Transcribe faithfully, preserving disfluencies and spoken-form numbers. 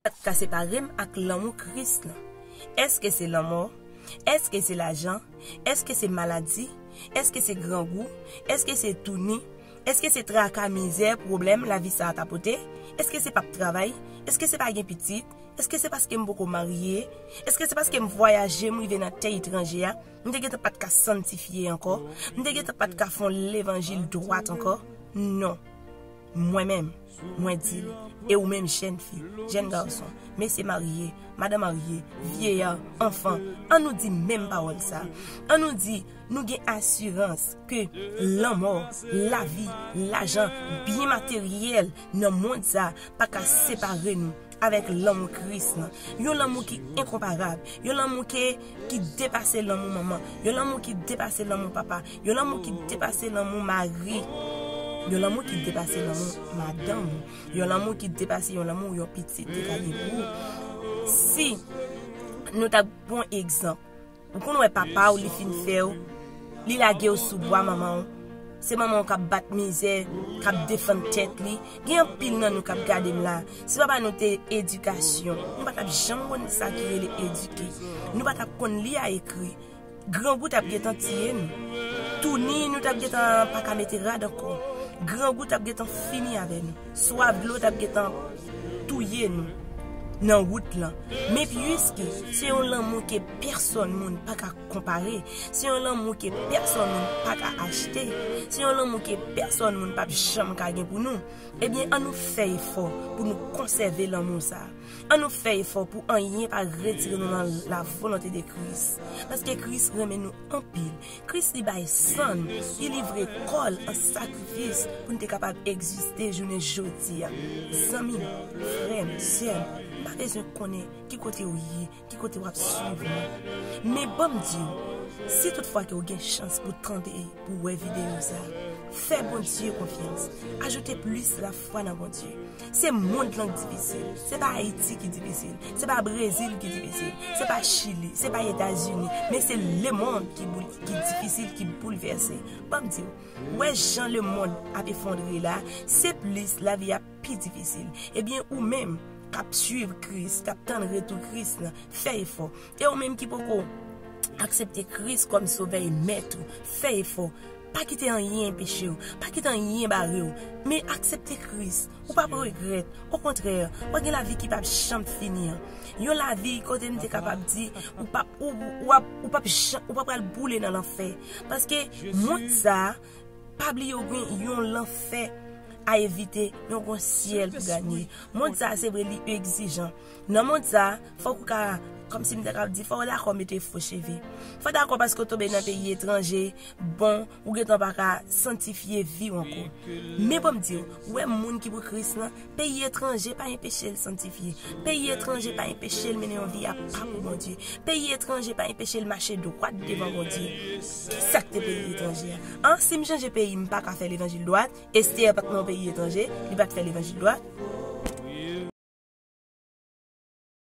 Sa k ka separe m ak lanmou Kris lan? Èske se lanmò? Èske se lajan? Èske se maladi? Èske se grangou? Èske se touni? Èske se traka, mizè, pwoblèm lavi sa a ta pote? Èske se p ap travay? Èske se pa gen pitit? Èske se paske m poko marye? Èske se paske m vwayaje, m rive nan tè etranje a, m te gentan pa t ka sanntifye ankò? M te gentan pa t ka fè yon levanjil dwat ankò? Non. Mwen menm, mwen di l, e ou menm, jèn fi, jèn gason, mesye marye, madanm marye, vyeya, anfan, ann nou di menm pawòl sa. Ann nou di, nou gen asirans ke lanmò, lavi, lajan, byen materyèl nan mond sa pa ka separe nou avèk lanmou Kris lan. Yon lanmou ki enkonparab, yon lanmou ki, ki depase lanmou manman, yon lanmou ki depase lanmou papa, yon lanmou ki depase lanmou mari, yon lanmou ki depase lanmou madanm, yon lanmou ki depase yon lanmou yon pitit te ka gen pou ou. Si nou ta pran egzanp, ou konn wè papa w, li fin fè w, li lage w sou bwa manman w. Se manman w k ap bat mizè, k ap defann tèt li. Gen anpil nan nou k ap gade m la. Si papa nou te edikasyon, nou pa t ap janm konn sa ki rele edike. Nou pa t ap konn li a ekri. Grangou t ap gentan tiye nou. Touni, nou t ap gentan pa ka mete rad ankò. Grangou t ap gentan fini avè nou. Swaf dlo t ap gentan touye nou nan wout lan. Men piske se yon lanmou ke pèsonn moun pa ka konpare, se yon lanmou ke pèsonn moun pa ka achte, se yon lanmou ke pèsonn moun p ap janm ka gen pou nou, ebyen, ann nou fè efò pou nou konsève lanmou sa a. Ann nou fè efò pou anyen pa retire nou nan la volonte de Kris. Paske Kris renmen nou anpil. Kris li bay san l, li livre kò l an sakrifis pou n te kapab egziste jounen jodi a. Zanmi m, frè m, sè m, m pa bezwen konnen ki kote w ye, ki kote w ap swiv mwen. Men ban m di w, si toutfwa ke w gen chans pou tande, pou w wè videyo sa, fè Bondye konfyans. Ajoute plis lafwa nan Bondye. Se mond lan k difisil. Se pa Ayiti ki difisil. Se pa Brezil ki difisil. Se pa Chili. Se pa Etazini. Men se lemonn ki boul-, ki difisil, ki boulvèse. Ban m di w, wè jan lemonn ap efondre la, se plis lavi a pi difisil. Ebyen, ou menm k ap swiv Kris, k ap tann retou Kris lan, fè efò. E ou menm ki poko aksepte Kris kòm Sovè e Mèt ou, fè efò. Pa kite anyen enpeche w. Pa kite anyen bare w. Men aksepte Kris. Ou p ap regrèt. Okontrè, w ap gen lavi ki p ap janm fini an. Yon lavi kote m te kapab di, ou p ap, ou, ou, ou ap, ou p ap jan-, ou p ap pral boule nan lanfè. Paske mond sa a, pa bliye w gen yon lanfè a evite, yon gon syèl pou ganye. Mond sa a, se vre, li egzijan. Nan mond sa a, fòk ou ka, kòmsi m ta ka di, fò w dakò mete fo cheve. Fò w dakò paske w tonbe nan peyi etranje, bon, ou gentan pa ka sanntifye vi w ankò. Men ban m di w, ou wè moun ki pou Kris lan, peyi etranje pa enpeche l sanntifye. Peyi etranje pa enpeche l mennen yon vi apa pou Bondye. Peyi etranje pa enpeche l mache dwat devan Bondye. Kisa k te peyi etranje a? An, si m chanje peyi, m pa ka fè levanjil dwat? Esther pa t nan yon peyi etranje, li pa t fè levanjil dwat?